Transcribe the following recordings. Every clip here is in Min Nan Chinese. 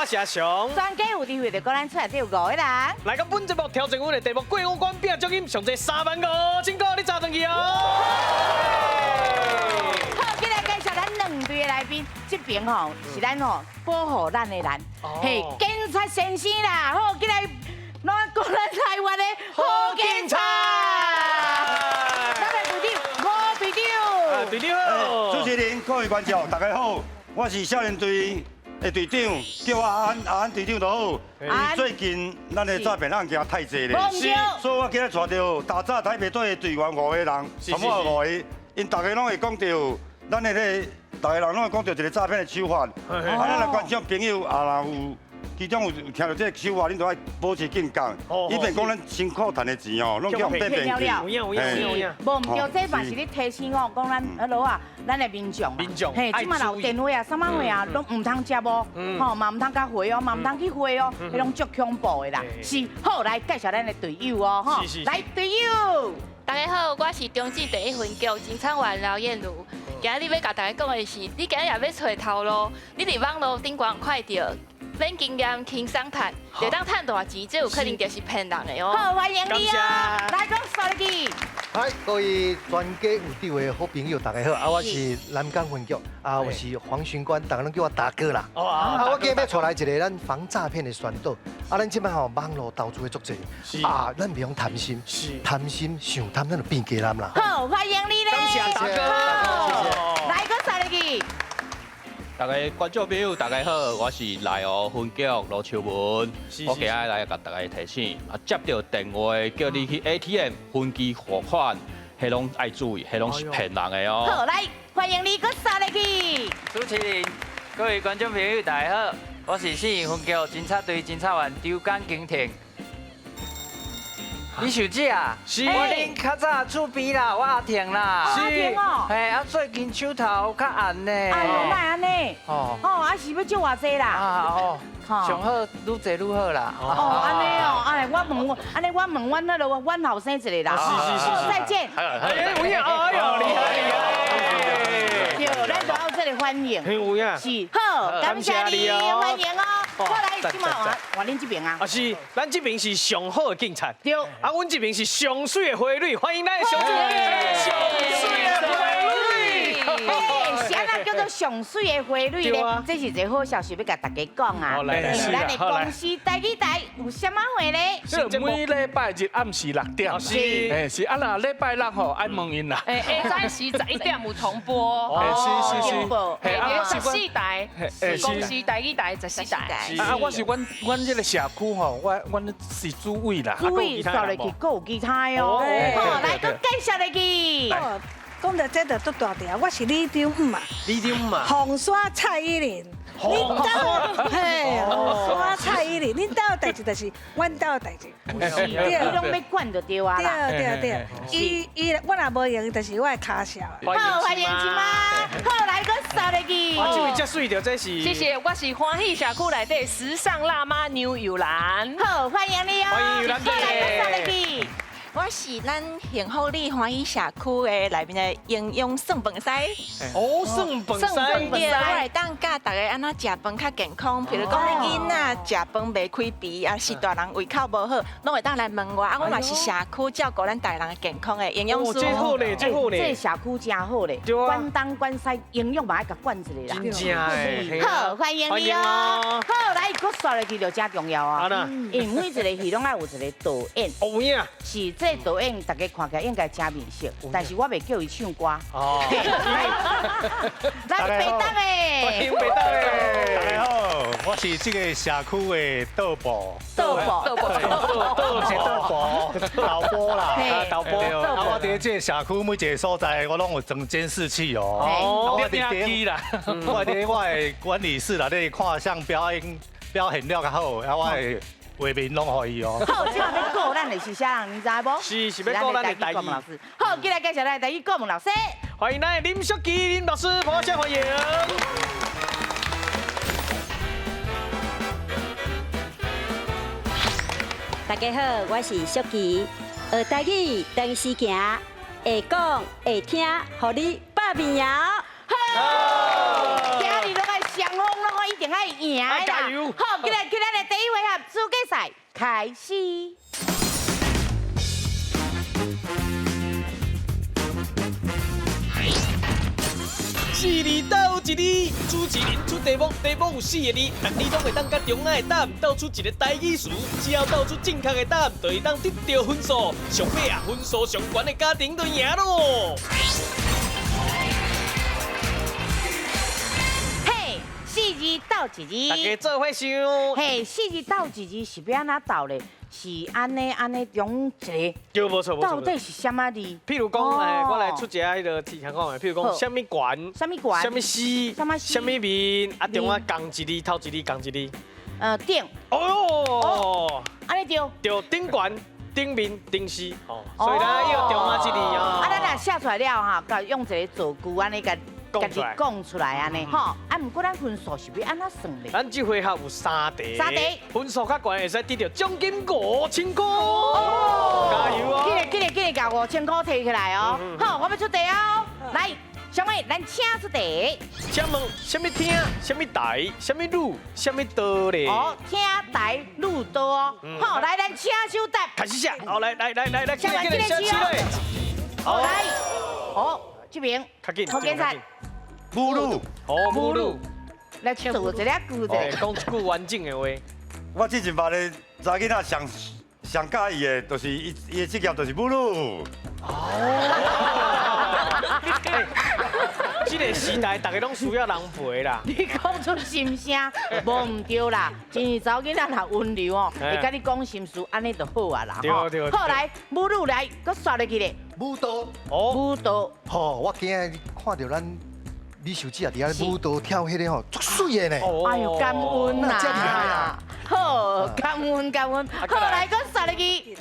是阿雄。全家有智慧的，咱厝內底有五个人。來到本節目挑戰阮的題目過五關拼獎金，上濟3萬5千塊，你炸轉去哦。好，今日介紹咱兩隊的來賓，這邊吼是咱吼保護咱的人，嘿，警察先生啦。好，今日咱講咱台灣的好警察。咱的隊長，吳隊長。隊長好。主持人、各位觀眾，大家好，我是少年隊的隊長，叫我阿安，阿安隊長就好。最近咱的詐騙案件太濟咧，所以我今日帶著打詐台北隊的隊員五個人，全部五個，𪜶逐家攏會講著，咱的那個，逐家人攏會講著一個詐騙的手法。啊，咱的觀眾朋友啊，若有其中有聽著這個手法，恁都愛保持警覺。以免講咱辛苦賺的錢哦，攏予人騙騙去。有影有影有影。無毋對，這嘛是咧提醒我講咱彼落啊，咱的民眾。民眾。嘿，這馬若有電話啊，啥物話啊，攏毋通接哦，吼嘛毋通共回哦，嘛毋通去匯哦，彼攏足恐怖的啦。是，好，來介紹咱的隊友哦，吼，來隊友。大家好，我是中正第一分局偵查員劉燕如。今日欲共大家講的是，你今日若欲揣頭路，你佇網路頂懸看著免經驗輕鬆趁，就當趁大錢，這有可能就是騙人的哦。好，歡迎你哦，來講說去。嗨，各位全家有智慧的好朋友，大家好，啊，我是南港分局，啊，我是黃巡官，大家攏叫我大哥啦。啊，我今日欲帶來一个咱防詐騙的宣導。啊，咱這擺吼網路投資的足濟，啊，咱袂用貪心，貪心傷貪，咱就變雞腩啦。好，歡迎你咧。感謝大哥。來，閣說去。大家觀眾朋友，大家好，我是內湖分局羅秋文，我今日來共大家提醒，啊，接著電話叫你去 ATM 分期付款，彼攏愛注意，彼攏是騙人的哦。好，來歡迎你，閣殺入去。主持人，各位觀眾朋友，大家好，我是信義分局偵察隊偵察員張江景庭。李小姐啊，是我恁較早厝邊啦，我阿婷啦。阿婷哦。嘿，啊最近手頭較紅呢。哎呦，哪會按呢？哦。哦，啊是欲借偌濟啦？啊哦，上好愈濟愈好啦。哦，按呢哦，按呢我問我，按呢我問阮彼个阮後生一个啦。是是是。再見。哎，有影，哎呦，厲害厲害。對，咱都有這个反應。很有影。是，好，感謝你，歡迎哦。我來，這馬換換恁這邊啊。啊是，咱這邊是上好的警察。對。啊，阮這邊是上媠的花蕊，歡迎咱上媠的上媠的花蕊。哎，是按怎叫做上媠的花蕊咧？這是一个好消息，欲共大家講啊。咱的公視台語台有啥物貨咧？每禮拜日暗時6點。是。哎，是啊，若禮拜六吼愛問𪜶啦。哎，下早時11點有重播。哎，是是是。嘿，14台，公視台語台14台。啊，我是阮阮這个社區吼，我阮是主委啦。主委煞落去，閣有其他的哦。好，來，閣介紹落去。講著這就足大條，我是里長嘛。里長嘛。紅山蔡依林。恁兜嘿，紅山蔡依林，恁兜的代誌就是阮兜的代誌。對，你攏欲管就對啊啦。對對對，伊伊我若無閒，就是我的跤數。好，歡迎一媽。好，來閣煞落去。哇，這位遮媠著，這是。謝謝，我是歡喜社區內底時尚辣媽牛友蘭。好，歡迎你哦。歡迎友蘭姐。好，來閣煞落去。我是咱幸福里歡喜社區的內面的營養算飯師。哦，算飯師。對，我會當教大家按怎食飯較健康。譬如講，恁囡仔食飯袂開肥，啊是大人胃口無好，攏會當來問我。啊，我嘛是社區照顧咱大人的健康的營養師。哦，這好咧，這好咧。這社區真好咧，管東管西，營養嘛愛共管一下啦。真正的。好，歡迎你哦。好，來，閣煞落去就真重要啊。因為每一个戲攏愛有一个導演。有影。是，這導演大家看起來應該真面熟，但是我袂叫伊唱歌。哦。來，白東的。歡迎白東的。大家好，我是這个社區的導播。導播。導播。導是導播，導播啦。導播。啊，我佇這个社區每一个所在，我攏有裝監視器哦。哦。我佇啦。我佇我的管理室內底看相表演表現了較好，啊，我的畫面攏予伊哦。好，這馬欲顧咱的是啥人，你知無？是，是欲顧咱的台語顧問老師。好，今日介紹咱的台語顧問老師。歡迎咱的林淑琪林老師，掌聲歡迎。大家好，我是淑琪，學台語當時行，會講會聽，予你百面贏。好，今日攏愛雙方攏愛一定愛贏啦。加油！好，今日今日的第一回合资格赛开始。四字斗一字，主持人出题目，题目有四个字，逐字拢会当佮中间的答案斗出一个台语词，只要斗出正确的答案，就会当得到分数。上尾啊，分数上悬的家庭就赢咯。嘿，四字斗一字，大家做伙想。嘿，四字斗一字是欲按怎斗咧？是按呢按呢中一个，对，无错无错。到底是啥物字？譬如讲，我来出一下彼个题讲的，譬如讲，啥物悬，啥物悬，啥物丝，啥物面，啊，中间仝一字，头一字仝一字。顶。哦。按呢对。对，顶悬、顶面、顶丝，哦。所以咱要中间这字哦。啊，咱若写出来了哈，佮用一个造句按呢共。家己讲出来按呢，吼，啊，毋过咱分数是欲按怎算咧？咱这回合有三题，三题分数较悬，会使得到奖金5000箍。加油哦！紧来紧来紧来，共5000箍提起来哦。好，我欲出题哦。来，小妹，咱请出题。请问，啥物厅、啥物台、啥物女、啥物刀咧？哦，厅台女刀哦。好，来，咱请首答。开始写。好，来来来来来，下完这个写哦。好，来，好，这边。较紧，好，警察。母女，哦，母女，来做一个句子，讲一句完整的话。我之前捌个查囡仔上上喜欢的，就是伊伊的职业就是母女。哦。这个时代，大家拢需要人陪啦。你讲出心声，无毋对啦。真是查某囡仔若温柔哦，会佮你讲心事，按呢就好啊啦。对对。好来，母女来，阁煞落去咧。舞蹈。哦。舞蹈。吼，我今日看著咱。李秀姊啊，伫遐舞蹈跳彼个吼，足媠的呢。哎哟，感恩呐！遮厉害啊！好，感恩感恩。好，来，阁煞落去。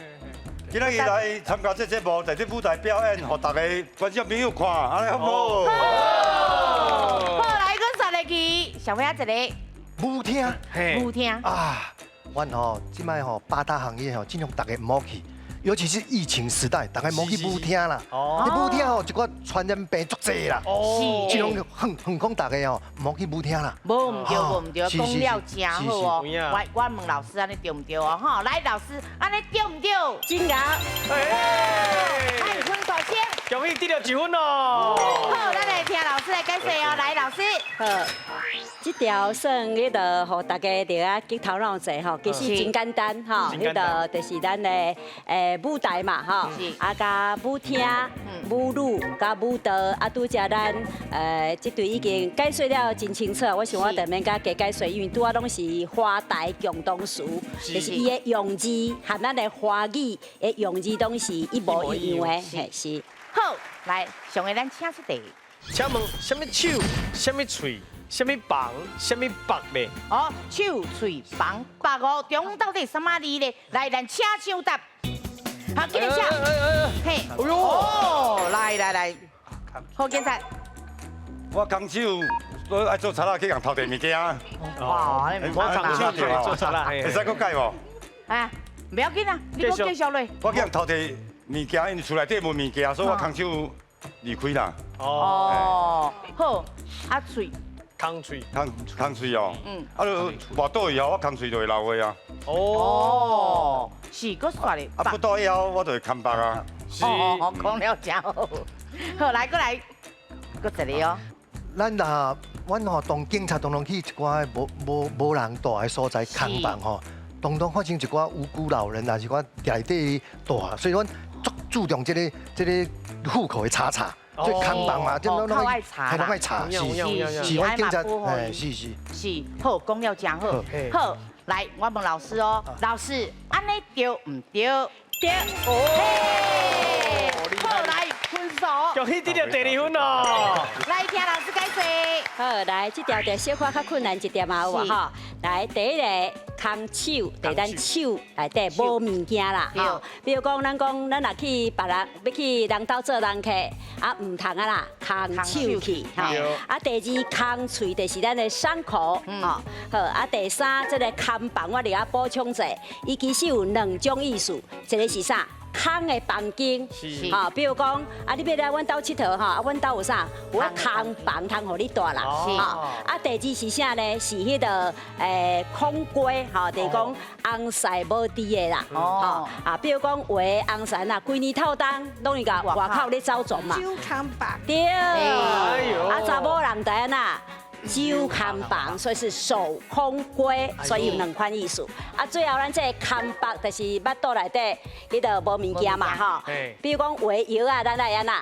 今仔日来参加这节目，在这舞台表演，予大家观众朋友看，按呢好无？好。好，来，阁煞落去，上尾仔一个。舞厅。舞厅。啊，阮吼，这摆吼八大行业吼，尽量大家毋好去。尤其是疫情时代，大家莫去舞厅啦。你舞厅吼，一寡传染病足济啦。是。这种远远讲大家吼，莫去舞厅啦。无毋对，无毋对，讲了真好哦。我我问老师按呢对毋对哦？吼，来老师，按呢对毋对？真𠢕。来，分数先。恭喜得到一分哦。好，咱来听老师来解释哦。来，老师。好，这条算彼个，予大家著爱激头脑者吼，其实真简单吼，彼个就是咱的舞台嘛吼，啊佮舞厅、舞女、佮舞蹈，啊拄才咱这对已经解说了真清楚，我想我就免佮加解说，因为拄仔拢是华台共同词，就是伊的用字和咱的华语的用字拢是一模一样的，嘿是。好，来，上个咱请出题。请问，啥物手、啥物喙、啥物房、啥物腹咧？哦，手、喙、房、腹哦，中到底啥物字咧？来，咱请抢答。好，紧来写。嘿，哎呦，哦，来来来，好，警察。我空手都爱做贼仔去共偷提物件。哇，我空手做贼仔，会使阁改无？哎，不要紧啊，你阁继续落。我去共偷提物件，因为厝内底无物件，所以我空手离开啦。哦，好，啊喙。空喙，空空喙哦，啊，就跋倒以后，我空喙就会流血啊。哦，是，阁煞咧。啊，不倒以后，我就会空腹啊。是，哦，讲了真好。好，来，阁来，阁一个哦。咱若，阮吼当警察，当当去一寡无无无人蹛的所在空房吼，当当发生一寡无辜老人，也是寡内底蹛，所以阮足注重这个这个户口的查查。这空房嘛，这拢拢爱查，拢爱查，是是是，阮警察，哎，是是是，好，讲了真好，好，来，我问老师哦，老师，按呢对毋对？对，哦，好，来分数，恭喜得到第二分哦。来听老师解说。好，来，这条就小可较困难一点啊，有无吼？来，第一个空手，伫咱手内底无物件啦，吼。比如讲，咱讲咱若去别人欲去人兜做人客，啊，毋通啊啦，空手去，吼。啊，第二空喙就是咱的伤口，吼。好，啊，第三这个空房，我伫遐补充者，伊其实有两种意思，一个是啥？空的房間，吼，比如講啊，你欲來阮兜𨑨迌吼，啊，阮兜有啥？有空房通予你蹛啦，吼。啊，第二是啥呢？是彼个空閨，吼，就是講翁婿無佇的啦，吼。啊，比如講有的翁婿啊，規年透冬攏會共外口咧走傱嘛。守空房。對。啊，查某人就按怎？守空房，所以是守空閨，所以有兩款意思。啊，最後咱這個空腹就是腹肚內底彼個無物件嘛，吼。比如講有的藥啊，咱愛按怎？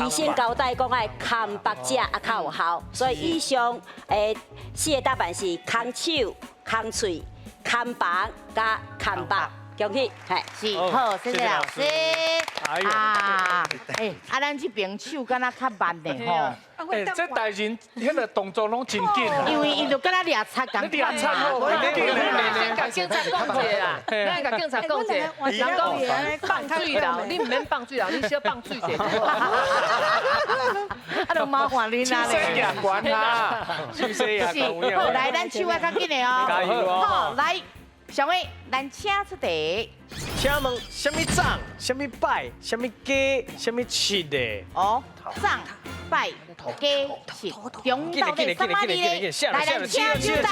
醫生交代講愛空腹食啊較有效，所以以上四個答案是空手、空喙、空房佮空腹。恭喜，嘿，是好，謝謝老師。啊，欸，啊，咱這邊手敢若較慢呢，吼。欸，這大人彼个動作攏真緊。因為伊就敢若掠賊仝款。掠賊哦，先共警察講一下啦，咱共警察講一下，人講放水流，你毋免放水流，你小放水者。啊，就麻煩你啦。手勢也懸啊，手勢也懸。好，來，咱手啊較緊的哦。加油哦。好，來。小偉，咱請出題。請問啥物送？啥物拜？啥物加？啥物七的？哦，送、拜、加、七，中到底什麼字咧？來，咱請出答。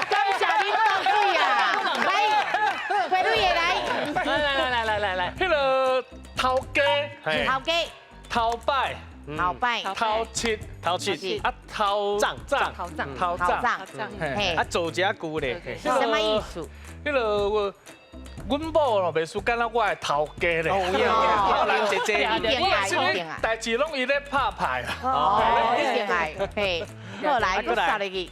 感謝恁鬥水啊！來，花蕊的來。來來來來來來，彼个頭家，頭家，頭擺。頭擺、頭七、頭七，啊頭漲漲頭漲頭漲，啊做一句咧，什麼意思？彼个我，阮某咯袂輸敢若我的頭家咧，哦，人姐姐，一定愛，一定愛，代誌攏伊咧拍牌啦，哦，一定愛，嘿，好來，閣殺入去。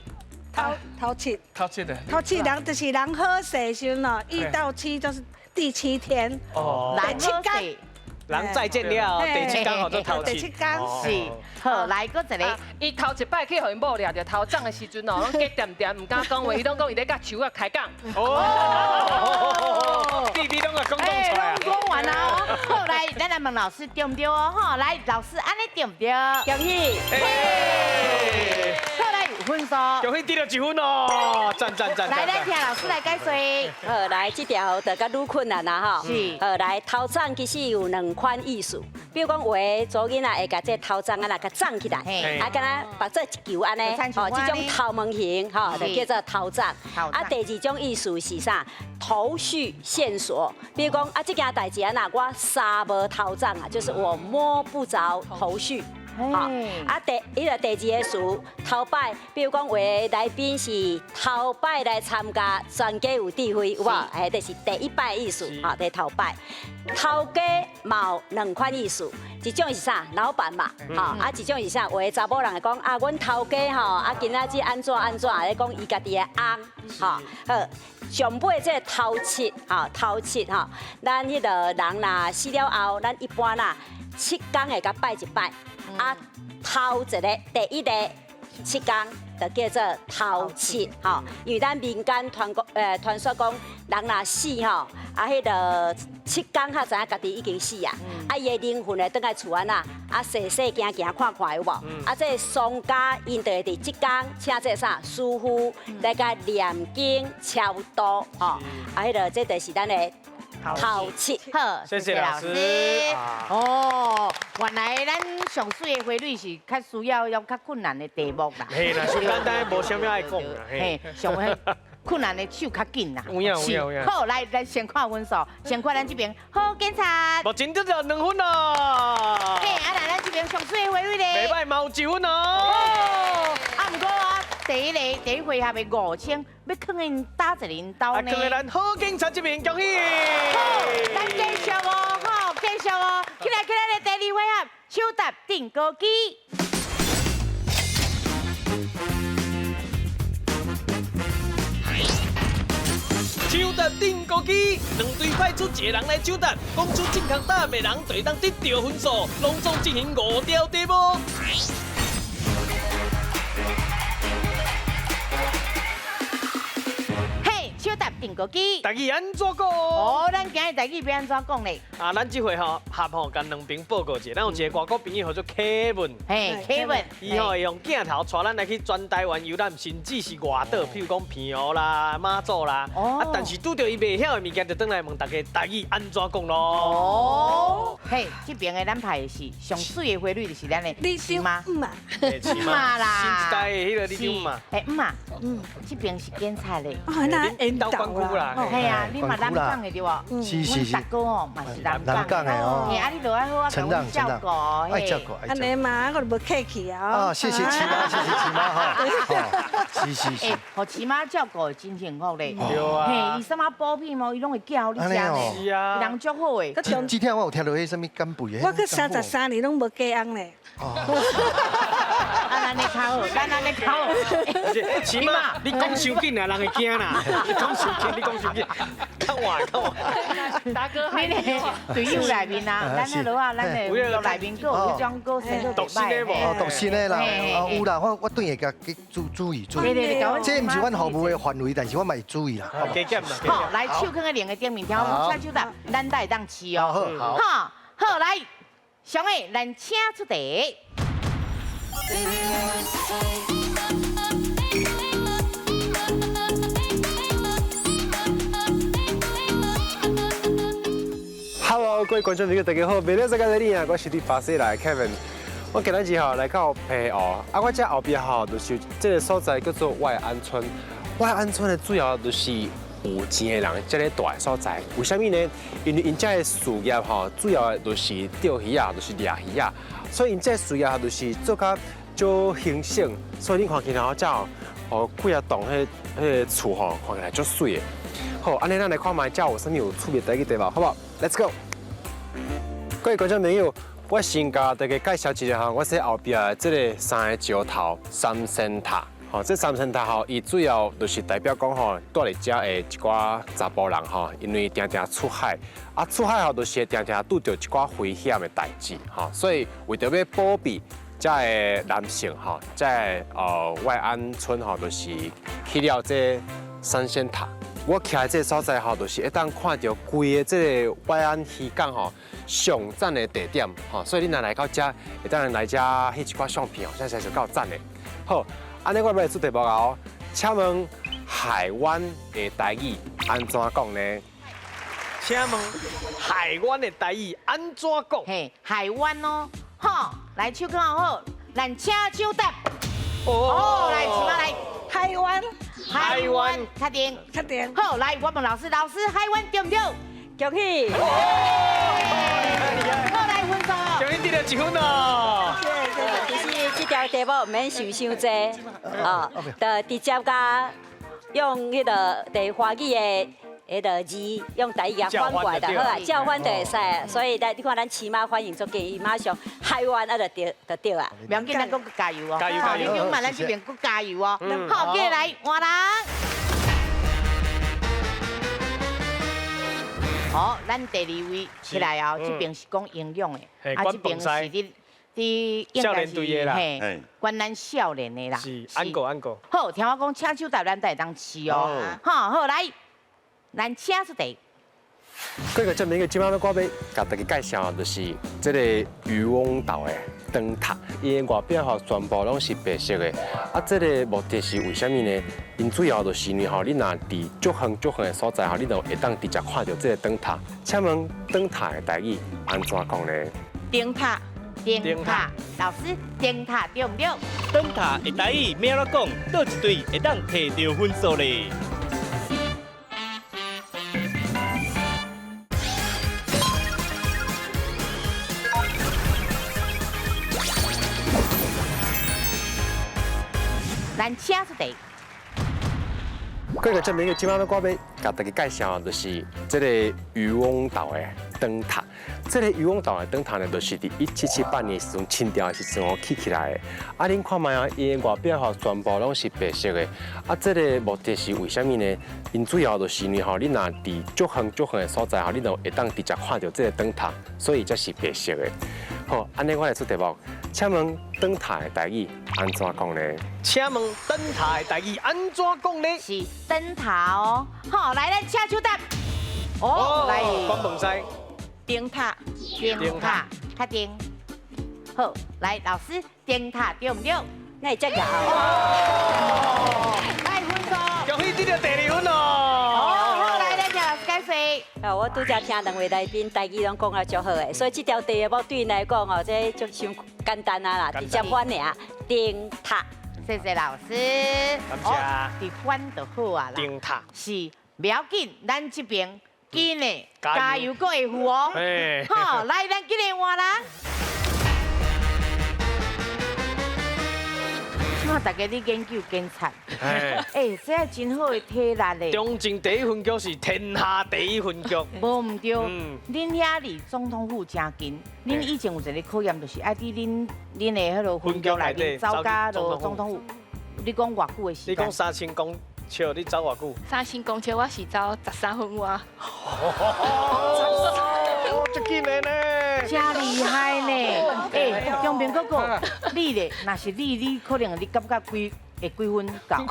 頭七，頭七的，頭七人就是人好勢時陣哦，1到7就是第7天，哦，人好勢。人再見了，第七天號做頭七。第七天是，好，來閣一个。伊頭一擺去予𪜶某掠著頭送的時陣哦，攏結恬恬，毋敢講話，伊攏講伊咧佮樹仔開講。哦，弟弟攏共講講出來。攏講完啦哦。好，來，咱來問老師對毋對哦？吼，來，老師按呢對毋對？恭喜。好，來分數。恭喜得著1分哦，讚讚讚。來，咱聽老師來解說。好，來，這條就較愈困難啦吼。是。好，來，頭送其實有兩款意思，比如講有的查某囡仔會共這頭鬃按呢共鬃起來，啊，敢若縛做一球按呢，吼，這種頭毛型，吼，就叫做頭鬃。啊，第二種意思是啥？頭緒線索，比如講啊，這件代誌按呢，我捎無頭鬃啊，就是我摸不著頭緒。好，啊第，彼个第二个詞，頭擺，比如講有的來賓是頭擺來參加全家有智慧，有無？哎，就是第一擺意思，哈，第頭擺。頭家嘛有兩款意思，一種是啥？老闆嘛，吼，啊一種是啥？有的查某人會講啊，阮頭家吼，啊今仔日按怎按怎，咧講伊家己的翁，吼，好。上尾這個頭七，吼，頭七吼，咱彼个人若死了後，咱一般啦7天會共拜一拜。啊，頭一个第一个7天就叫做頭七，吼，因為咱民間傳講，傳說講人若死吼，啊，彼个7天才知影家己已經死啊，啊，伊的靈魂會轉來厝按怎，啊，踅踅行行看看有無？啊，這个喪家𪜶就會佇這工請這个啥師傅來共念經超度，吼，啊，彼个這就是咱的。頭七，好，謝謝老師。哦，原來咱上水的花蕊是較需要用較困難的題目啦。嘿啦，上簡單，無啥物愛講啦。嘿，上困難的手較緊啦。有影有影有影。好，來，咱先看分數，先看咱這邊好警察。目前得著2分咯。嘿，啊，來咱這邊上水的花蕊咧。袂歹，嘛有1分哦。啊，毋過啊，第一回合的5000。欲囥𪜶佗一个𪜶兜呢？啊，囥咱好警察這邊，恭喜！好，咱繼續哦，好，繼續哦，起來起來，第二回合，手搭釘孤枝。手搭釘孤枝，兩隊派出一個人來手搭，講出正確答案的人就會當得著分數，攏總進行5條題目。手搭定国机。台语按怎讲？哦，咱今日台语欲按怎讲咧？啊，咱这回吼合吼，共两边报告一下，咱有一个外国朋友叫做 Kevin，嘿，Kevin，伊吼会用镜头带咱来去全台湾游览，甚至是外岛，譬如讲澎湖啦、马祖啦。哦。啊，但是拄著伊袂晓的物件，就转来问大家台语按怎讲咯。哦。嘿，这边的咱拍的是上媠的花蕊，就是咱的里长姆妈。姆妈啦。新一代的彼个里长姆妈。嘿，姆妈，这边是警察的。哦，那引导关区啦。嘿啊，你嘛南港的对无？是是是。大哥哦，嘛是南港。南港的哦。嘿，啊，你落爱好啊，共阮照顾。爱照顾，按呢嘛，我就无客气啊。啊，谢谢七妈，谢谢七妈哈。是是是。欸，予七妈照顾真幸福咧。对啊。嘿，伊啥物补品哦，伊拢会叫你食呢。是啊。人足好的。这天我有听到彼啥物干贝的。我阁33年拢无嫁翁咧。哦。啊，按呢较好，咱按呢较好。起码你讲伤紧啦，人会惊啦。你讲伤紧，你讲伤紧，较晚较晚。大哥，你咧队友内面啊，咱那落啊，咱的内面阁有彼种阁生做独身的无？哦，独身的啦，哦有啦，我等下共去注注意注意。这毋是阮服务的范围，但是我嘛会注意啦。加减啦。好，来手囥佇两个顶面，听我请手答，咱才会当试哦。好，好，好来，上个咱请出题。 Hello，各位观众朋友，大家好！明天再见你啊，我是伫巴西来的 Kevin。我今日吼来到澎湖，啊，我这后壁吼就是这个所在叫做外安村。外安村的主要就是有钱的人这个蹛的所在。为啥物呢？因为𪜶遮的事业吼，主要就是钓鱼仔，就是掠鱼仔，所以𪜶这个事业就是做较足兴盛。所以你看起来吼，遮哦几啊栋彼彼个厝吼，看起来足媠的。好，按呢咱来看觅遮有啥物有趣味台语题目，好无？Let's go。各位观众朋友，我先共大家介绍一下吼，我这后壁的这个三个石头三仙塔。吼，这三仙塔吼，伊主要就是代表讲吼，蹛伫遮的一寡查埔人吼，因为定定出海，啊出海吼，就是会定定拄著一寡危险的代志吼，所以为著欲保庇遮的男性吼，遮的外安村吼，就是起了这三仙塔。我徛在这个所在吼，就是会当看著规个这个外安渔港吼上赞的地点吼，所以你若来到遮，会当来遮翕一寡相片吼，这实在是够赞的。好，按呢我欲来出题目哦，请问海湾的台语按怎讲呢？请问海湾的台语按怎讲？嘿，海湾哦，好，来手看好，咱请手答。哦，来，请来。海湾，海湾，确定，确定。好，来，我问老师，老师，海湾对毋对？恭喜。好，来分数。恭喜得了一分哦。其实这条题目毋免想伤济，哦，就直接共用彼个伫华语的彼个字用台语共翻过来就好啊，照翻就会使。所以咱你看咱起码反应足紧，伊马上海湾啊就对就对啊。不要紧，咱阁加油哦！加油加油！你嘛，咱这边阁加油哦！好，接来换人。好，咱第二位起来哦，这边是讲营养的，啊，这边是伫伫少年队的啦，嘿，管咱少年的啦。是，按过按过。好，听我讲，请手答咱才会当试哦。好，好来。咱请出题。各位观众朋友，这摆我欲共大家介绍的就是这个渔翁岛的灯塔，伊的外表吼全部拢是白色的。啊，这个目的是为啥物呢？𪜶主要就是因为吼，你若伫足远足远的所在吼，你就会当直接看著这个灯塔。请问灯塔的台语按怎讲呢？灯塔，灯塔，老师，灯塔对毋对？灯塔的台语欲按怎讲？佗一队会当提著分数咧？咱请出题。各位观众朋友，这摆我欲共大家介绍的就是这个渔翁岛的灯塔。这个渔翁岛的灯塔呢，就是伫1778年时阵清朝的时阵哦起起来的。啊，恁看觅啊，伊的外表吼全部拢是白色的。啊，这个目的是为啥物呢？𪜶主要就是因为吼，你若伫足远足远的所在吼，你就会当直接看著这个灯塔，所以才是白色的。好，好，按呢我來出題目，請問燈塔的台語按怎講呢？請問燈塔的台語按怎講呢？是燈塔哦。好，來，咱請手答。哦，來，關門西。燈塔。燈塔，確定。好，來，老師，燈塔對毋對？那會遮𠢕。來分數。恭喜得著第二分哦。哦，好，來，咱請老師解說。啊，我拄才聽兩位來賓台語攏講啊足好的，所以這條題目對𪜶來講哦，這足傷簡單啊啦，直接翻爾燈塔。謝謝老師。感謝。直翻就好啊啦。燈塔。是，袂要緊，咱這邊緊的加油，閣會赴哦。好，來，咱緊來換人。這馬大家咧研究警察，欸，這個真好的體力咧。中正第一分局是天下第一分局。無毋對，恁遐離總統府誠近，恁以前有一個考驗，就是愛佇恁的彼个分局內面走甲落總統府。你講偌久的時間？你講3000公尺，你走偌久？3000公尺，我是走13分外。哦，這緊的呢。真厲害呢！欸，中平哥哥，你咧，若是你，你可能你感覺幾會幾分到？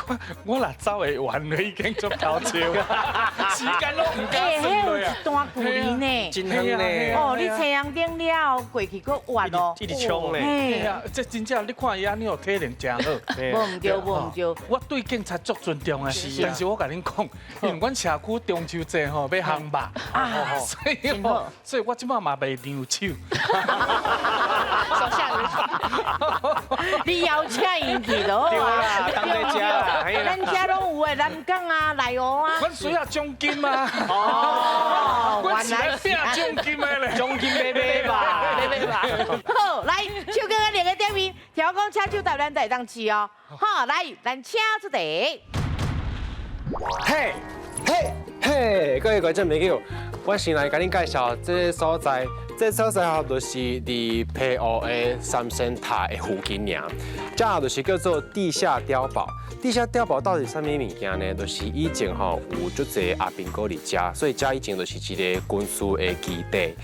我若走會完，已經足頭笑，時間攏毋敢算。欸，彼有一段距離呢，真遠呢。哦，你青陽頂了後過去閣遠哦，一直衝呢。嘿啊，這真正你看伊按呢哦，體能真好。無毋對，無毋對。我對警察足尊重的，但是我共恁講，因為阮社區中秋節吼欲烘肉，所以我這擺嘛袂讓手。手下留情。你邀請𪜶去就好啊。對，咱遮攏有的，南港啊、內湖啊。阮需要獎金啊！哦，原來是拼獎金的咧，獎金買買吧，買買吧。好，來，手閣兩个頂面，聽我講，請手答咱才會當試哦。好，來，咱請出題。嘿，嘿，嘿，各位觀眾朋友，我先來共恁介紹這个所在。這個所在吼，就是佇澎湖的三仙塔的附近爾。這就是叫做地下碉堡。地下碉堡到底是啥物物件呢？就是以前吼有足濟阿兵哥佇遮，所以遮以前就是一个軍事的基地。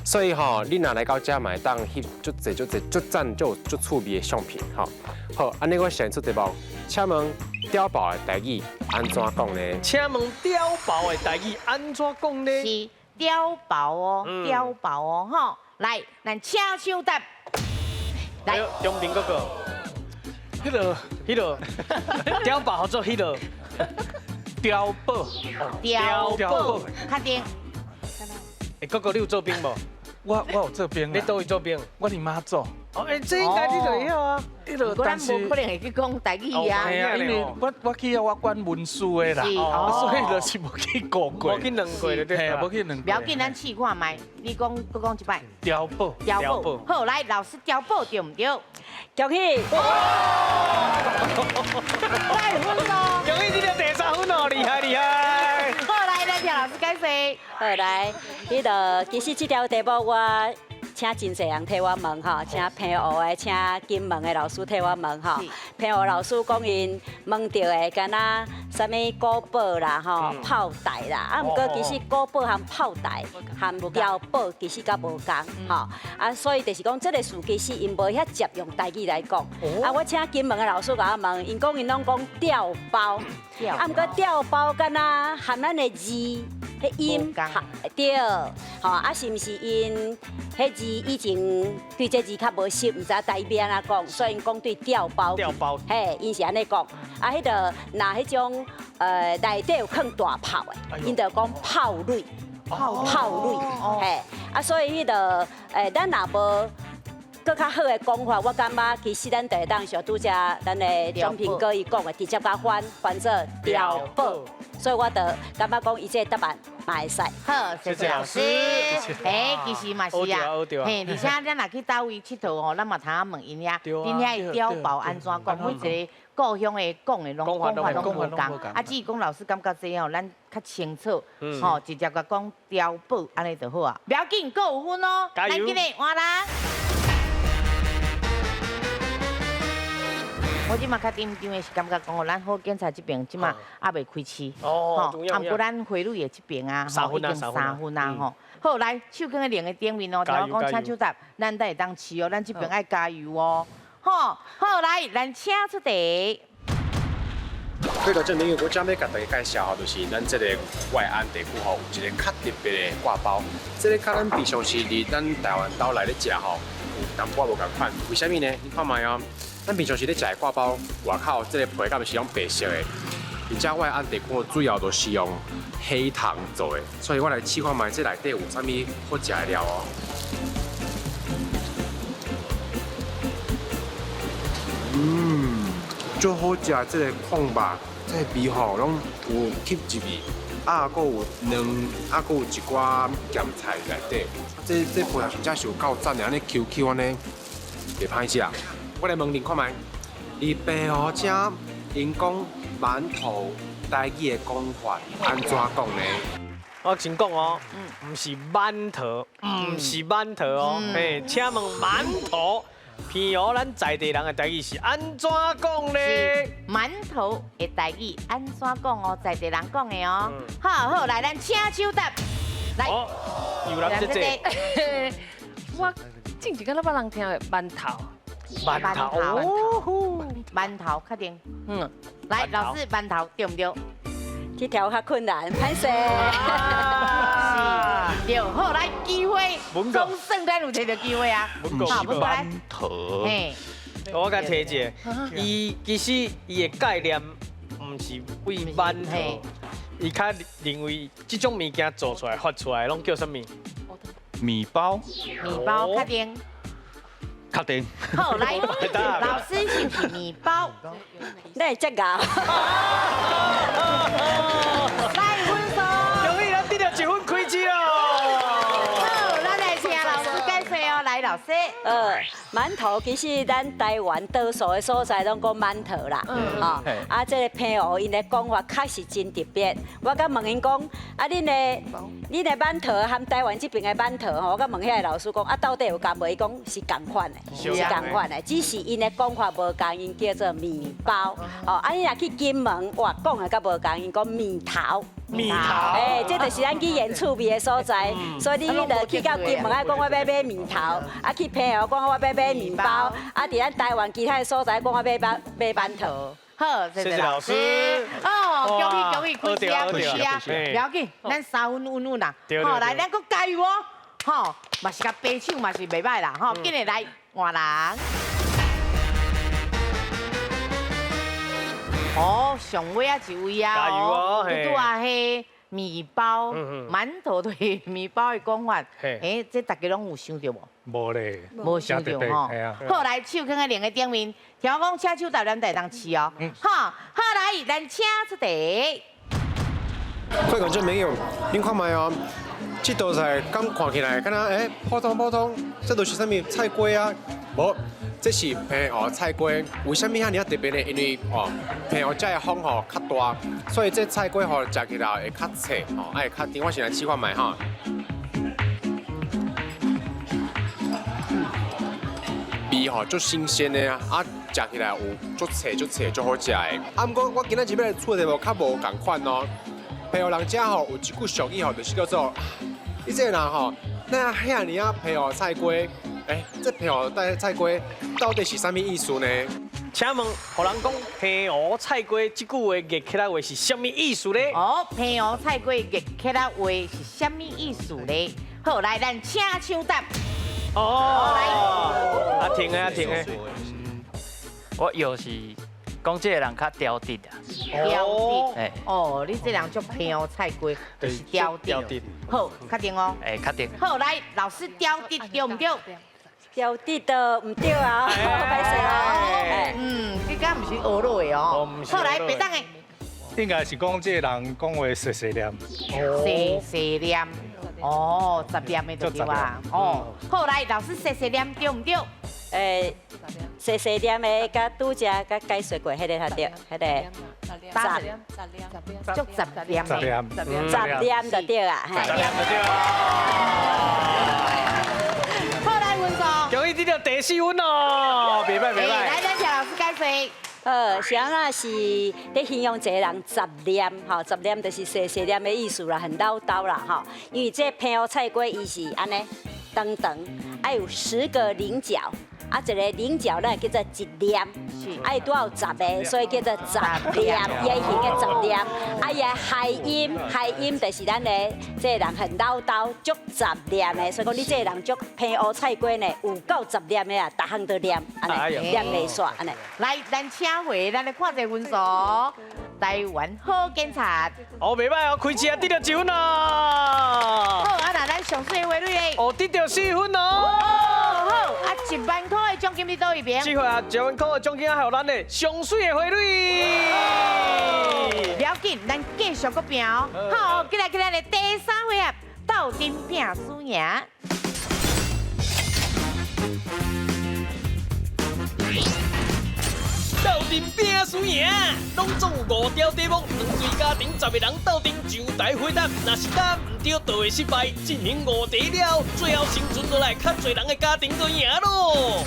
所以吼，你若來到遮嘛會當翕足濟足濟足讚足足趣味的相片吼。好，按呢我先出題目，請問碉堡的台語按怎講呢？請問碉堡的台語按怎講呢？是碉堡哦，碉堡哦，吼，來，咱請手答。來，中平哥哥，彼个，碉堡號做彼个，碉堡，碉堡，確定。欸，哥哥，你有做兵無？我有做兵。你佗位做兵？我佇馬祖。哦，欸，這應該你就會曉啊。但是無可能會去講台語啊。因為我去遐我管文書的啦，所以就是無去過過。無去問過就對。無去問。不要緊，咱試看覓。你講，閣講一擺。碉堡。碉堡。好，來，老師，碉堡對毋對？恭喜！來分咯！恭喜你得第三分哦，厲害厲害！好，來，咱聽老師解說。好，來，彼个其實這條題目我請真濟人替我問吼，請澎湖的、請金門的老師替我問吼。澎湖老師講𪜶問著的，敢若啥物古堡啦、吼炮台啦，啊，毋過其實古堡和炮台和碉堡其實較無仝吼。啊，所以就是講這个詞其實𪜶無遐捷用台語來講。啊，我請金門的老師共我問，𪜶講𪜶攏講碉包，啊，毋過碉包敢若含咱的字。彼音對，吼啊，是毋是𪜶彼字以前對這字較無熟，毋知台語欲按怎講，所以𪜶講對碉包。碉包，嘿，𪜶是按呢講。啊，彼个若彼種內底有囥大炮的，𪜶就講炮壘，炮壘，嘿，啊，所以彼个咱若無閣較好的講法，我感覺其實咱就會當像拄才咱的張平哥伊講的，直接共翻翻做碉堡。所以我就感覺講，伊這個答案嘛會使。好，謝謝老師。欸，其實嘛是啊，嘿，而且咱若去佗位𨑨迌吼，咱嘛通問𪜶遐，恁遐的碉堡按怎講？每一个故鄉的講的攏講法攏無仝。啊，只是講老師感覺這吼，咱較清楚，吼，直接共講碉堡按呢就好啊。不要緊，閣有分哦。加油！咱緊來換人。我這馬較緊張的是感覺講哦，咱好警察這邊這馬猶未開始，吼，啊，毋過咱花蕊的這邊啊，吼，已經3分啊，吼，好，來，手囥佇兩个顶面哦，聽我講，請手答，咱才會當試哦，咱這邊愛加油哦。好，好來，咱請出題。各位觀眾朋友，我今欲共大家介紹吼，就是咱這個外安地區吼，有一个較特別的割包。這个佮咱平常時佇咱台灣島內咧食吼，有淡薄仔無仝款。為啥物呢？你看覓哦，咱平常時咧食的割包，外口這个皮敢毋是攏白色的？而且外安地區主要都是用黑糖做的，所以我來試看覓這內底有啥物好食的料哦。足好食，這个炕肉，這个味吼攏有吸入去，啊，閣有卵，啊，閣有一寡鹹菜內底，這皮真正是有夠讚的，按呢 Q Q 按呢，袂歹食。我來問恁看覓，佇平湖遮，𪜶講饅頭台語的講法按怎講呢？我先講哦，毋是饅頭，毋是饅頭哦，嘿，請問饅頭。平湖咱在地人的台語是按怎講咧？饅頭的台語按怎講哦？在地人講的哦。好好，來，咱請手答。來，有人這這。我之前敢若捌人聽的饅頭。饅頭。饅頭，確定。嗯。來，老師，饅頭對毋對？這條較困難，歹勢。是，對，好，來機會，總算咱有提著機會啊。好，饅頭。我共提一下，伊其實伊的概念毋是為饅頭，伊較認為這種物件做出來發出來，攏叫啥物？麵包。麵包，確定。確定。好，來，老師是毋是麵包？你會這𠢕？來分數。恭喜咱得著一分開始咯。好，咱來請老師解說哦。來，老師。饅頭其實咱台灣多數的所在攏講饅頭啦，吼，啊，這个平湖𪜶的講法確實真特別。我閣問𪜶講，啊，恁的饅頭和台灣這邊的饅頭吼，我閣問遐个老師講，啊，到底有仝無？伊講是仝款的，是仝款的，只是𪜶的講法無仝，𪜶叫做麵包。哦，啊，你若去金門，哇，講的閣無仝，𪜶講麵頭。麵頭，哎，這就是咱去演趣味的所在，所以你就去到金門愛講我欲買麵頭，啊去平湖講我欲買麵包，啊佇咱台灣其他的所在講我欲買饅頭。好，謝謝老師。哦，恭喜恭喜，開始啊，開始啊，不要緊，咱三分穩穩啦。好，來，咱閣加油哦。吼，嘛是共白手嘛是袂歹啦。吼，緊來來換人。哦，上尾仔一位啊，加油哦！拄拄啊，彼麵包、饅頭對麵包的講法，欸，這大家攏有想著無？無咧，無想著吼。好，來手囥佇兩个頂面，聽我講，請手答，咱才會當試哦。好，好來，咱請出題。各位觀眾朋友，恁看覓哦？這道菜敢看起來，敢若欸普通普通，這都是啥物菜粿啊？無。這是平湖菜粿，為啥物遐爾仔特別呢？因為哦，平湖遮的風吼較大，所以這菜粿吼食起來會較脆吼，會較甜。我先來試看覓吼。味吼足新鮮的啊，啊食起來有足脆足脆足好食的。啊，毋過我今仔日欲來出的題目較無仝款哦。平湖人遮吼有一句俗語吼，就是叫做：你這个人吼，哪遐爾仔平湖菜粿？欸，這平湖菜粿到底是啥物意思呢？請問，予人講平湖菜粿這句話譯起來話是啥物意思呢？哦，平湖菜粿譯起來話是啥物意思呢？好，來，咱請搶答。哦，來，阿婷的，阿婷的。我又是講這个人較挑剔啊。挑剔。哦，你這人足平湖菜粿，就是挑剔。好，確定哦。欸，確定。好，來，老師挑剔對毋對？挑剔都毋對啊，歹勢啊。嗯，這敢毋是學落的哦。好，來，白當的。應該是講這个人講話細細念。細細念。哦，雜念的就對啊。哦，好，來，老師細細念對毋對？欸，細細念的，佮拄才佮解說過，彼个較對，彼个。雜念，足雜念的。雜念就對啊。雜念就對啊。好，來分數。恭喜得著第四分哦，袂歹袂歹。來，咱請老師解說。是按怎是咧形容一个人杂念，吼，杂念就是细细念的意思啦，很唠叨啦，吼。因为这平湖菜瓜伊是按呢长长，爱有10个菱角。啊，一个菱角咱叫做一念，啊，伊拄好有十个，所以叫做杂念，伊的形叫杂念。啊，伊的谐音，谐音就是咱的这个人很唠叨，足杂念的，所以讲你这个人足平乌菜瓜呢，有够杂念的啊，逐项都念，按呢念袂煞，按呢。来，咱请回，咱来看一个分数，台湾好警察。哦，袂䆀哦，开车得到1分哦。好，啊，那咱上水的花蕊咧。哦，得到4分哦。好，啊，1万块的奖金伫佗位边？这回啊，1万块的奖金还有咱的上水的花蕊。不要紧，咱继续阁拼哦。好，过来过来，第三回合，斗阵拼输赢。斗阵拼输赢，拢总有5条题目，两队家庭10个人斗阵上台回答，若是答毋对，就会失败。进行5题了，最后生存落来较济人的家庭就赢咯。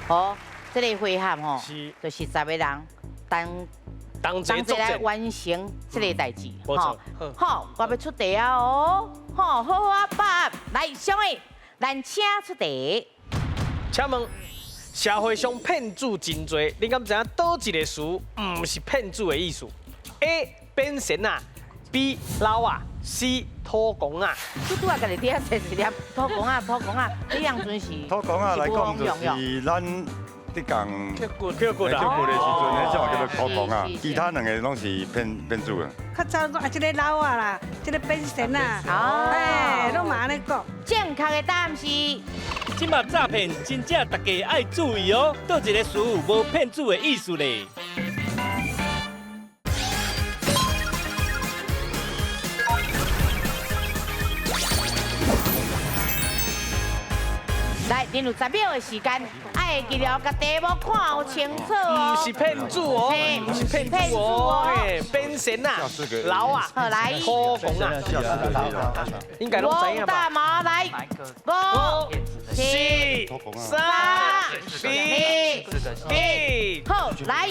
好，这个回合吼，就是10个人同齐来完成这个代志，吼，好，我欲出题啊哦，好，好好啊，爸，来，小伟，咱请出题。请问，社会上骗子真济，你敢知影佗一个词毋是骗子的意思？A. 变神啊，B. 老啊，C. 土公啊。拄拄啊，家己伫遐说一粒土公啊，土公啊，你当阵是土公啊来讲就是咱。伫讲扣骨扣骨的时阵，彼种叫做土公啊，其他两个拢是骗子啊。较早讲啊，这个老啊啦，这个变神啊，哎，拢嘛按呢讲。正确的答案是。这马诈骗真正大家爱注意哦，佗一个词无骗子的意思咧。来，恁有10秒的时间，爱记了，共题目看有清楚哦。毋是骗子哦，毋是骗子哦，变神啊，老啊，好来，土公啊，应该拢知影吧？大毛来，5、4、3、2、1，好，来，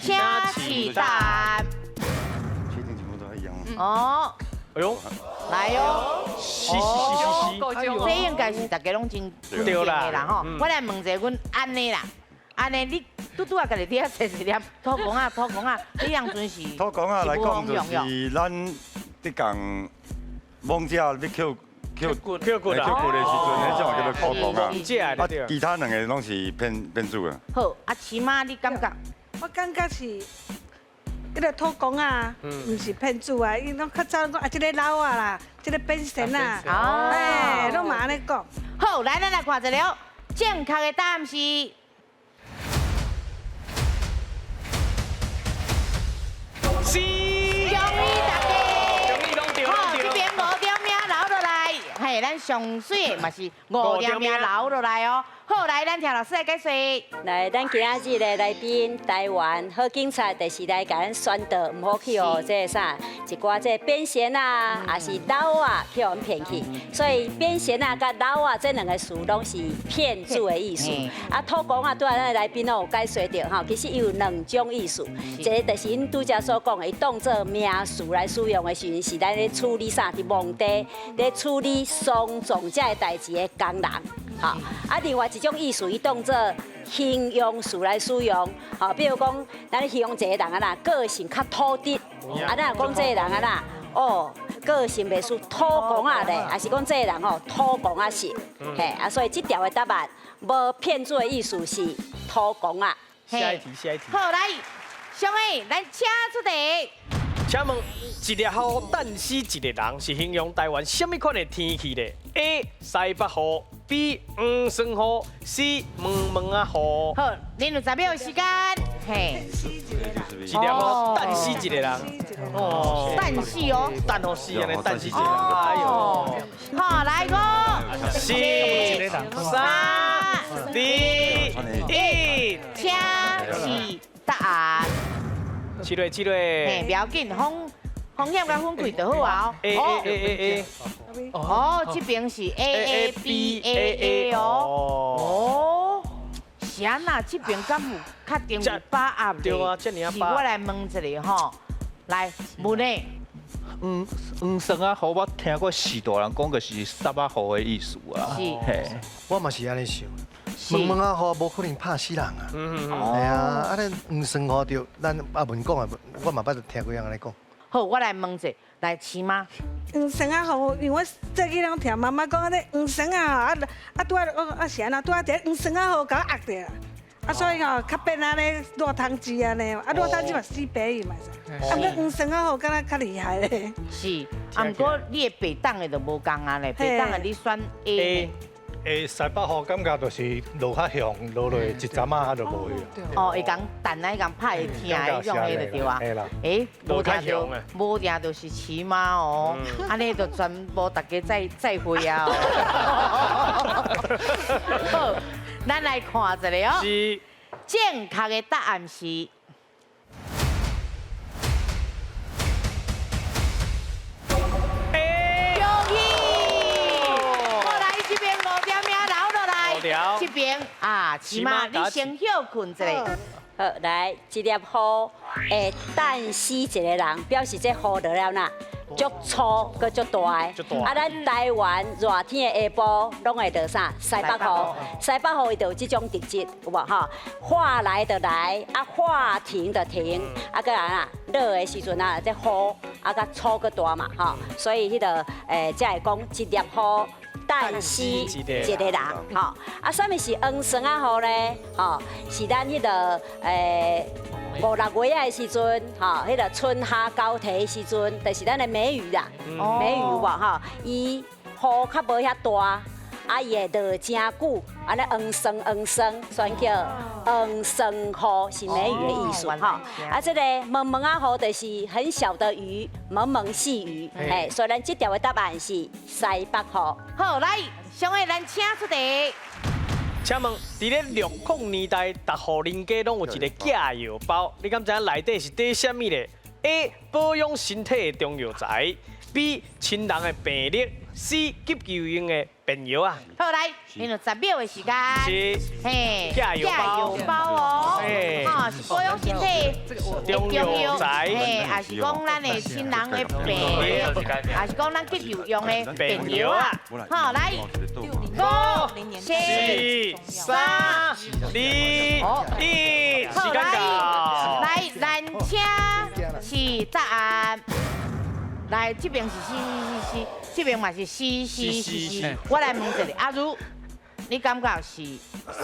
请起答案。确定全部都一样哦。哎呦，来哦！是是是是，这应该是大家拢真对啦吼。我来问一下阮按呢啦，按呢你拄拄啊，家己伫遐说一粒土公啊，土公啊，你当阵是土公啊来讲就是咱伫讲王者要扣扣骨扣骨的时阵，彼种叫做土公啊。啊，其他两个拢是骗子啊。好，啊，起码你感觉？我感觉是。彼个土公啊，毋是骗子啊，𪜶拢较早讲啊，这个老啊啦，这个变神啊，哎，拢嘛按呢讲。好，来，咱来看一下，正确的答案是。是。恭喜大家。恭喜拢对，好，这边5点名留落来，嘿，咱上水的嘛是5点名留落来哦。好，来，咱听老师来解说。来，咱今仔日的来宾，台湾好警察，就是来共咱宣导，毋好去予这个啥，一寡这变仙啊，也是老啊，去予阮骗去。所以变仙啊，佮老啊，这两个词拢是骗子的意思。啊，土公啊，拄仔咱的来宾拢有解说著吼，其实伊有两种意思，一个就是𪜶拄才所讲的，伊当做名词来使用的时阵，是咱咧处理啥？伫墓地咧处理丧葬这个代志的工人。好，啊，另外一种意思，伊当做形容词来使用，好，比如讲，咱形容一个人啊啦，个性较土直，啊，咱若讲这个人啊啦，哦，个性袂输土公仔咧，还是讲这个人吼土公仔性，嘿，啊，所以这条的答案无骗子的意思是土公仔。下一题，下一题。好，来，小妹，咱请出题。请问，一粒雨等死一个人，是形容台湾什么款的天气咧？A. 西北雨，B. 黄霜雨，C. 毛毛仔雨。好，恁有10秒时间。嘿，一粒雨等死一个人。哦，等死哦，等予死按呢，等死一个人。哎呦，好，来5、4、3、2、1，请起答案。七对七对。嘿，不要紧，风风险佮分开就好啊哦。 A A A A A。哦，這邊是 A A B A A 哦。哦，是按怎？這邊敢有確定有把握咧？對啊，這爾是我來問一下吼，來問咧。黃黃霜仔雨，我聽過序大人講，就是虱仔雨的意思啊。是，我嘛是按呢想。毛毛仔雨無可能拍死人啊。係啊，啊咱黃霜雨就咱阿文講的，我嘛捌聽過人按呢講。好，我來問者，來飼媽。黃霜仔雨，因為我細囡攏聽媽媽講，按呢黃霜仔雨，啊啊拄仔我啊是按怎，拄仔佇黃霜仔雨共我壓著啦。啊，所以吼較變按呢熱湯汁按呢，啊熱湯汁嘛死白去嘛是。啊，毋過黃霜仔雨敢若較厲害咧。是，啊，毋過你的白檔的就無仝啊咧，白檔的你選 A。欸，西北雨感覺就是落較強，落落一陣仔就無去。哦，會共彈啊，會共拍會疼彼種的就對啊。欸，無定著，無定就是飼媽哦，按呢就全部大家再再會啊。好，咱來看一下哦。是。正確的答案是。這邊啊，飼媽，你先歇睏一下。好，來，這粒雨會彈死一個人，表示這雨落了哪，足粗閣足大的。啊，咱台灣熱天的下晡攏會落啥？西北雨，西北雨伊就有這種特質，有無吼？話來就來，啊話停就停，啊閣來啊，落的時陣啊，這雨啊閣粗閣大嘛，吼，所以彼個才會講一粒雨。彈死一個人，吼啊！啥物是黃霜仔雨呢？吼，是咱彼個五六月仔的時陣，吼，彼個春夏交替的時陣，就是咱的梅雨啦，梅雨有無吼？伊雨較無遐大，啊，伊會落真久，按呢黃霜黃霜，所以叫黃霜雨，是梅雨的意思吼。啊，這個毛毛仔雨就是很小的雨，蒙蒙細雨，嘿，所以咱這條的答案是西北雨。好，來，上下咱請出題。請問，佇咧60年代，逐戶人家攏有一個寄藥包，你敢知影內底是佇啥物咧？A. 保養身體的中藥材，B. 親人的病歷，C. 急救用的便藥啊。好，來，你有10秒的時間。是。嘿，寄藥包哦。吼，是保養身體的中藥材，嘿，也是講咱的親人的病歷，也是講咱急救用的便藥啊。好，來，5、4、3、2、1，時間到。來，咱請是答案。來，這邊是 C C C C，這邊嘛是 C C C C。我來問一下，阿如，你感覺是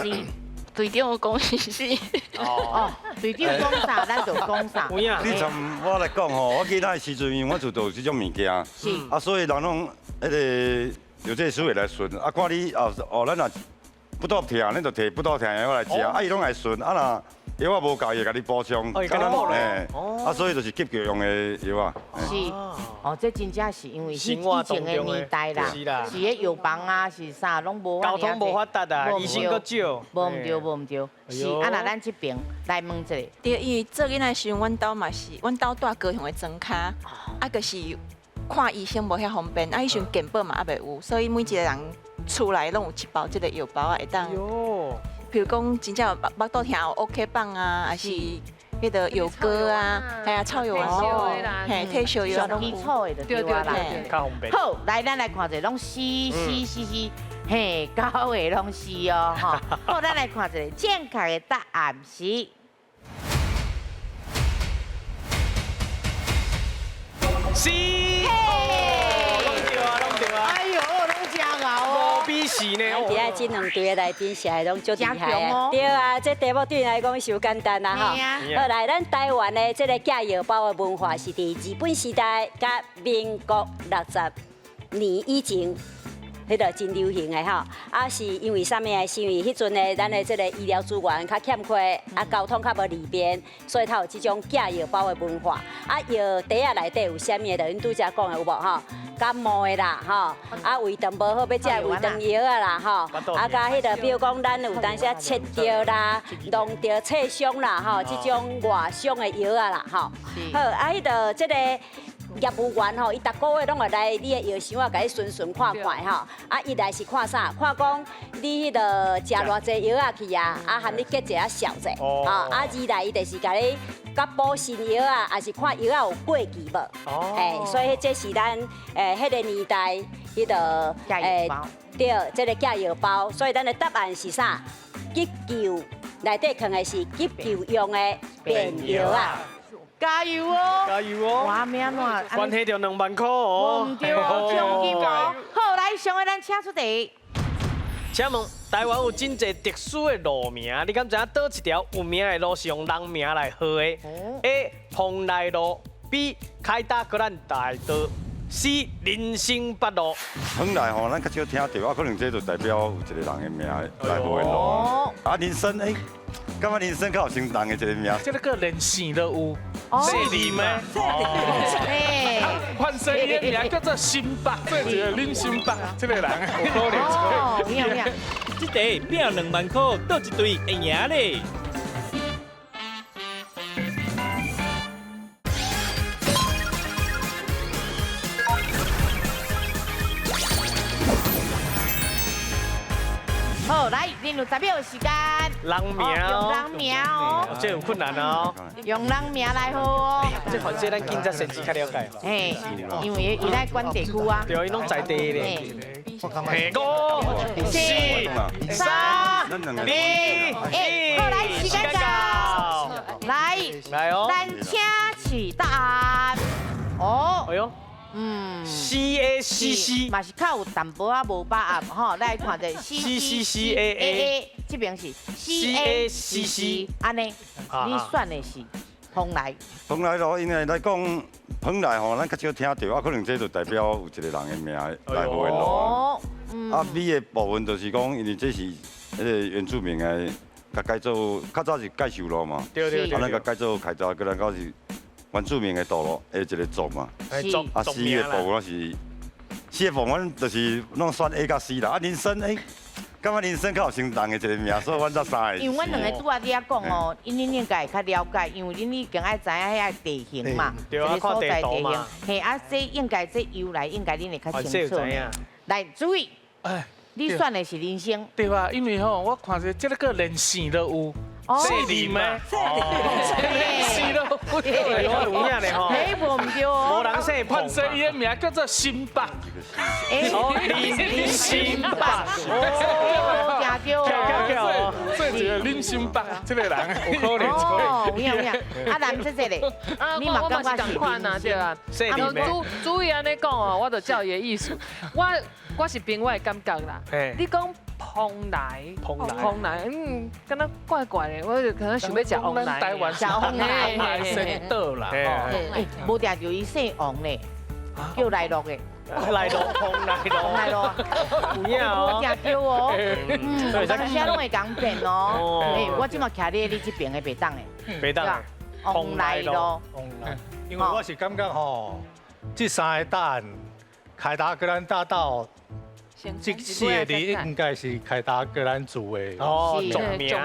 C？隊長講是 C。哦，隊長講啥，咱就講啥。你從我來講吼，我記得時陣，因為阮厝都有這種物件，啊，所以人攏彼個藥劑師會來巡，啊，看你哦哦，咱若不肚疼，咱就提不肚疼的藥來食，啊，伊攏會巡，啊若。藥仔無夠，伊會共你補充，啊，所以就是急救用的藥啊。是，哦，這真正是因為以前的年代啦，是彼藥房啊，是啥攏無。交通無發達啊，醫生閣少。無毋對，無毋對，是啊，若咱這邊來問一下。對，因為做囡仔時陣，阮兜嘛是，阮兜住高雄的莊跤，啊，就是看醫生無遐方便，啊，彼時陣健保嘛猶未有，所以每一個人厝內攏有一包這個藥包啊，會當。比如講，真正腹肚疼有 OK 繃啊，還是彼個藥膏啊，係啊，草藥啊，嘿，退燒藥上基礎的就對啦。好，來，咱來看一下，攏 C C C C，嘿，九個攏 C 哦，吼。好，咱來看一下正確的答案是 C。攏對啊，攏對啊。哎喲，攏真𠢕哦。是呢，咱佇這兩隊的來賓寫的攏足厲害的。對啊，這題目對𪜶來講傷簡單啦吼。好來，咱台灣的這個寄藥包的文化是佇日本時代佮民國60年以前，彼個真流行的吼。啊，是因為啥物啊？是因為彼陣的咱的這個醫療資源較欠缺，啊，交通較無利便，所以才有這種寄藥包的文化。啊，藥袋仔內底有啥物的？就恁拄才講的有無吼？感冒的啦，吼，啊胃腸無好，欲食胃腸藥啊啦，吼，啊佮彼個，比如講咱有當時切著啦、弄著、切傷啦，吼，這種外傷的藥啊啦，吼。好，啊彼個這個业务员吼，伊逐个月拢会来你的药箱啊，共你巡巡看看吼。啊，一来是看啥？看讲你彼个食偌济药仔去啊，啊，含你结节啊消者。啊，啊，二来伊就是共你佮补新药仔，抑是看药仔有过期无？哦。嘿，所以这是咱彼个年代彼个对，这个寄药包。所以咱的答案是啥？急救内底囥的是急救用的便药仔。加油哦！加油哦！哇，欲按怎？关系著2万箍哦！毋对哦，奖金哦。好，来，上个咱请出题。请问台湾有真济特殊的路名，你敢知影佗一条有名的路是用人名来号的？A. 蓬莱路，B. 凯达格兰大道，C. 林森北路。蓬莱吼，咱较少听著，啊，可能这就代表有一个人的名来号的路。啊，林森，欸，感觉林森较有像人的一个名。这个连姓都有，姓林吗？嘿，范生伊的名叫做新北，这一个林新北，这个人有可能。哦，有影有影。这题拼2万箍，佗一队会赢咧？好，来，恁有10秒时间。人名哦，用人名哦，这有困难哦。用人名来号哦。这反正咱警察先生较了解。嘿，因为伊来管地区啊。对，伊拢在地咧。5、4、3、2、1，好，来，时间到。来，来哦。咱请起答案。哦。哎呦。嗯，C A C C，嘛是较有淡薄仔无把握吼，来看者 C C C A A，这边是 C A C C，按呢，你选的是蓬莱。蓬莱路，因为来讲蓬莱吼，咱较少听著，啊，可能这就代表有一个人的名来号的路。哦，啊，B 的部分就是讲，因为这是彼个原住民的，共改做较早是介寿路嘛，对对对，啊，咱共改做凯达格兰高是原住民的道路，的一个族嘛。啊，C 的部分是 C 的部分，就是拢选 A 佮 C 啦。啊，林森，欸，感觉林森较有像人的一个名，所以阮才三个。因为阮两个拄仔伫遐讲哦，𪜶应该会较了解，因为恁已经爱知影遐地形嘛，对啊，所在地形。嘿，啊，这应该这由来应该恁会较清楚。来，注意，你选的是林森。对啊，因为吼，我看者这个连姓都有。姓林吗？姓都有，有影咧吼。嘿，无毋对哦。无人姓潘生，伊的名叫做新北。哦，林新北。哦，诚对哦。所以一个林新北这个人有可能。哦，有影有影。啊，男这这咧，你嘛感觉是仝款啊，对啊。啊，主意按呢讲哦，我就照伊的意思。我是凭我的感觉啦。你讲。蓬莱，蓬莱，嗯，敢若怪怪的，我就可能想欲食王来，食王来，姓倒啦，欸，无定著伊姓王咧，叫来乐的，来乐，蓬莱路，蓬莱路，有影哦，无定著哦，嗯，当时拢会共变哦，欸，我这马徛咧你这边的袂当的，袂当，王来路，王来，因为我是感觉吼，这三个答案，凯达格兰大道。这四个字应该是凯达格兰族的哦，族名。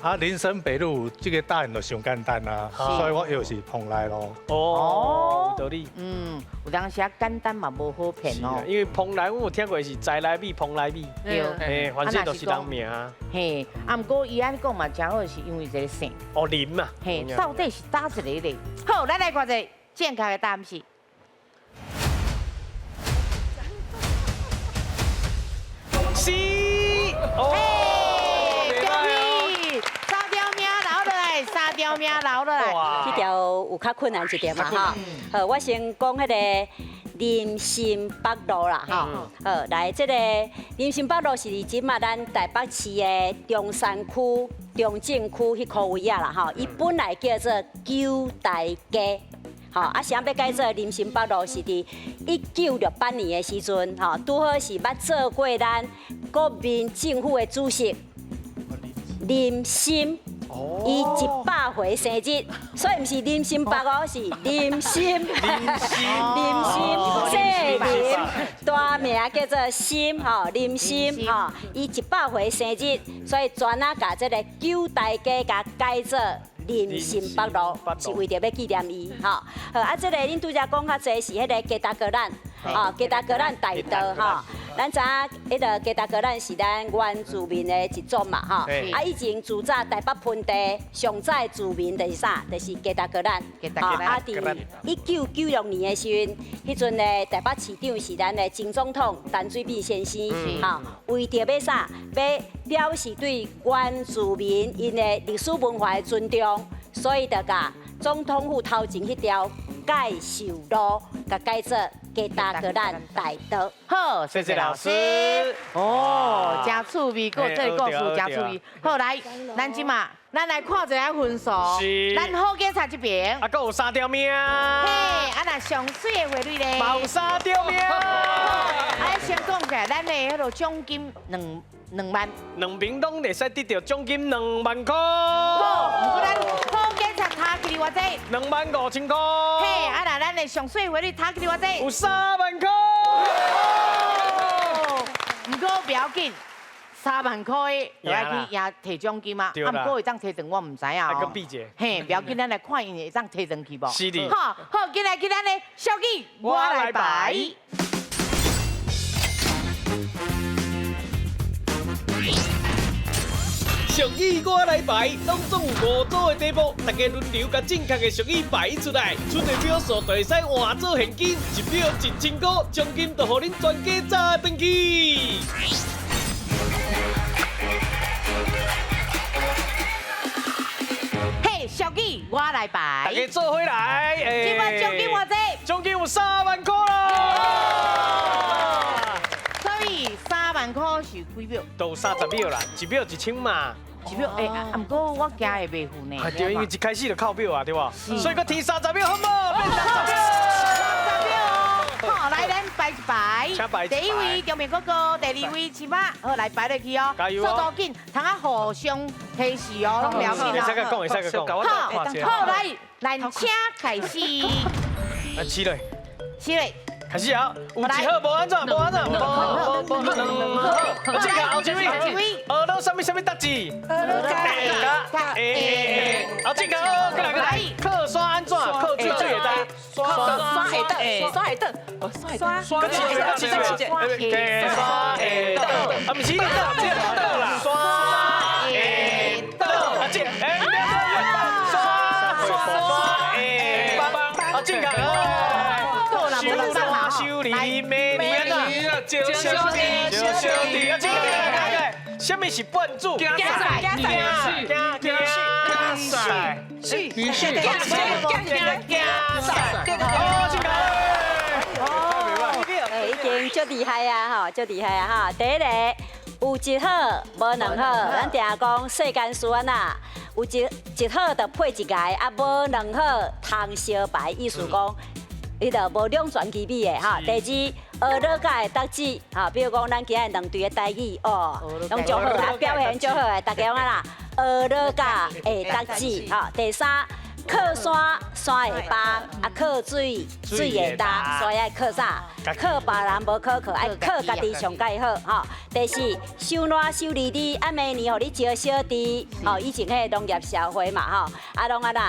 啊，林森北路这个答案就上简单啊，所以我又是蓬莱路。哦，有道理。嗯，有当时简单嘛，无好骗哦。因为蓬莱，我有听过是在来米、蓬莱米。对。嘿，反正都是人名。嘿，啊，毋过伊按呢讲嘛，正好是因为这个姓。哦，林嘛。嘿，到底是佗一个咧？好，咱来看一个正确的答案是。 C，哦，恭喜，三条命留落来，三条命留落来。这条有较困难一点嘛，哈。好，我先讲彼个林森北路啦，哈。好，来，这个林森北路是伫这马咱台北市的中山区、中正区彼箍位仔啦，哈。伊本来叫做九大街。吼，啊，啥欲改做林森北路是伫1968年的时阵，吼，拄好是捌做过咱国民政府的主席林森，伊100岁生日，所以毋是林森北哦，是林森，林森，姓林，大名叫做森，吼，林森，吼，伊100岁生日，所以专仔共这个九大街共改做林森北路，是為著欲紀念伊吼。好，啊，這个恁拄才講較濟是彼个嘉達哥蘭，吼，嘉達哥蘭大道吼。咱知影彼个嘉達哥蘭是咱原住民的一種嘛，吼。啊，以前自早台北盆地上早的住民就是啥？就是嘉達哥蘭。啊，佇1996年的時陣，彼陣的台北市長是咱的前總統陳水扁先生，吼，為著欲啥？欲表示對原住民𪜶的歷史文化的尊重，所以就共總統府頭前彼條介壽路，共改做嘉達哥蘭大道。好，謝謝老師。哦，真趣味，閣這個故事真趣味。好，來，咱這馬，咱來看一下分數。是。咱好警察這邊。啊，閣有三條命。嘿，啊，若上媠的花蕊咧。嘛有三條命。啊，先講起來，咱的彼个獎金兩萬。兩邊攏會使得著獎金2萬箍。好，毋過咱好警察提起來偌濟？2萬5千箍。嘿，啊，若咱的上媠花蕊提起來偌濟？有3萬箍。毋過不要緊，3萬箍的就愛去贏提獎金啊！啊，毋過會當提轉我毋知影哦。嘿，不要緊，咱來看𪜶會當提轉去無？是的。好，好，進來去咱的小記，我來排。俗語我來排，攏總有5組的題目，大家輪流共正確的俗語排出來，出的秒數就會使換做現金，1秒1000箍，獎金就予恁全家炸轉去。嘿，俗語我來排，大家做伙來。這擺獎金偌濟？獎金有3萬箍啦。所以3萬箍是幾秒？都30秒啦，1秒1000嘛。1秒，欸，啊，毋過我驚會袂赴呢。對，因為一開始就扣秒啊，對無？所以閣提30秒好無？變60秒。60秒哦。好，來，咱排一排。請排。第一位中面哥哥，第二位七媽，好，來排落去哦。加油哦！速度緊，通啊互相提示哦，攏袂要緊哦。會使閣講，會使閣講。好，好，來，咱請開始。來，起來。起來。開始啊！有一好無按怎，無按怎，無無無兩好。這個後一位，學到啥物啥物代誌？加欸，後這個過來過來，靠山按怎？靠水水會干。山會倒，山會倒，山山會倒，山會倒，啊，毋是你倒，這個倒啦。山會倒，啊，這欸，山山會幫，啊，這個。修理美女啊，招小弟，招小弟啊，這個什麼是伴奏？竞赛，竞赛，竞赛，是，竞赛，竞赛，哦，这个，欸，已經足厲害啊，吼，足厲害啊，哈！第一個有一好無兩好，咱定講世間事按怎，有一好就配一个，啊，無兩好通相排，意思講。伊就無兩全其美的哈。第二，學樂甲會得志，哈，比如講咱今日兩隊的台語哦，攏足好啊，表現足好的，大家講按怎，學樂甲會得志，哈。第三，靠山山會崩，啊靠水水會焦，所以愛靠啥？靠別人無可靠，愛靠家己上蓋好，吼。第四，手爛手離離，啊明年予你招小弟，吼，以前彼個農業社會嘛，吼，啊攏按怎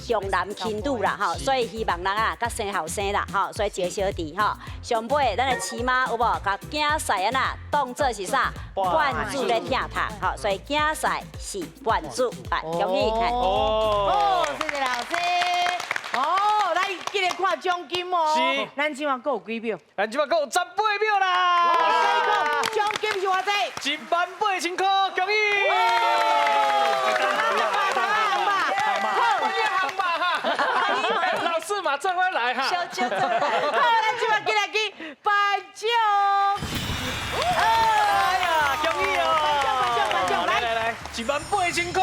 重男輕女啦，吼，所以希望人啊較生後生啦，吼，所以招小弟，吼。上尾咱的飼媽有無？共囝婿按怎當做是啥？伴子咧疼疼，吼，所以囝婿是伴子，來，恭喜！哦，謝謝老師。哦，來，記得看獎金哦。是。咱這馬閣有幾秒？咱這馬閣有18秒啦。獎金是偌濟？18000箍，恭喜！老師馬上會來哈。好，咱這馬進來去頒獎。哎呀，恭喜哦！頒獎，頒獎，來來來，18000箍啊！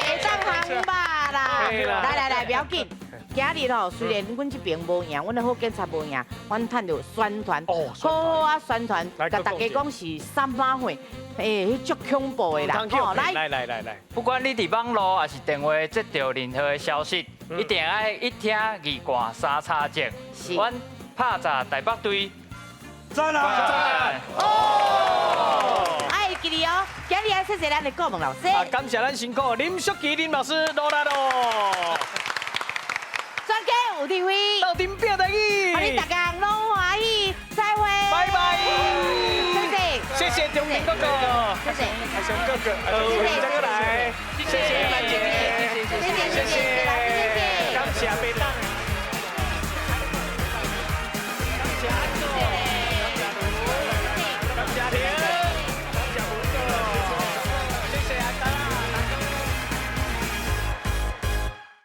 會當行吧啦！來來來，不要緊。今日吼，雖然阮這邊無贏，阮的好警察無贏，阮趁著宣傳，好好啊宣傳，共大家講是啥物貨，欸，彼足恐怖的啦！吼，來來來來，不管你佇網路抑是電話接著任何的消息，一定愛一聽二掛三查證。阮拍詐台北隊，讚啊！哦，愛記得哦，今日的謝謝咱的顧問老師。啊，感謝咱辛苦林淑琪林老師努力咯。專家有智慧，鬥陣拼台語，予你逐工攏歡喜，再會。拜拜。謝謝。謝謝中明哥哥，謝謝。阿雄哥哥，謝謝過來，謝謝蘭姐，謝謝謝謝老師謝謝，感謝。